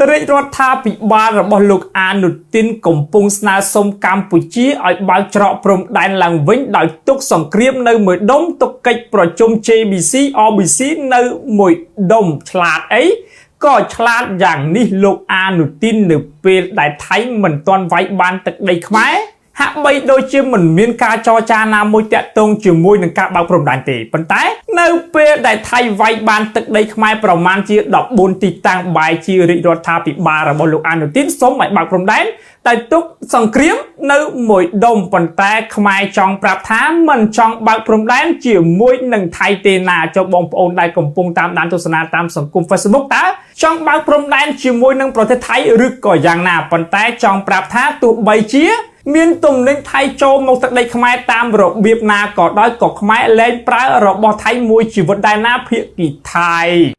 រាជរដ្ឋាភិបាលរបស់លោកអានុទីនកំពុងស្នើសុំកម្ពុជាឲ្យបើកច្រកព្រំដែនឡើងវិញដោយទុកសង្គ្រាមនៅមួយដុំទុកកិច្ចប្រជុំ JBC RBC នៅមួយដុំឆ្លាតអីក៏ឆ្លាតយ៉ាងនេះលោកអានុទីននៅពេលដែលថៃមិនទាន់វាយបានទឹកដីខ្មែរហាក់បីដូចជាមិនមានការចរចាណាមួយតាក់ទងជាមួយនឹងការបើកព្រំដែនទេប៉ុន្តែនៅពេលដែលថៃវាយបានទឹកដីខ្មែរប្រមាណជា14ទីតាំងបែរជារាជរដ្ឋាភិបាលរបស់លោកអានុទីនសុំឲ្យបើកព្រំដែនតែទុកសង្គ្រាមនៅមួយដុំប៉ុន្តែខ្មែរចង់ប្រាប់ថាមិនចង់បើកព្រំដែនជាមួយនឹងថៃទេណាចុះបងប្អូនដែលកំពុងតាមដានទស្សនាតាមសង្គម Facebook តើចង់បើកព្រំដែនជាមួយនឹងប្រទេសថៃឬក៏យ៉ាងណាប៉ុន្តែចង់ប្រាប់ថាទោះបីជាមានទំនិញថៃចូលមកទឹកដីខ្មែរតាមរបៀបណាក៏ដោយក៏ខ្មែរលែងប្រើរបស់ថៃមួយជីវិតដែរណាភាគីថៃ។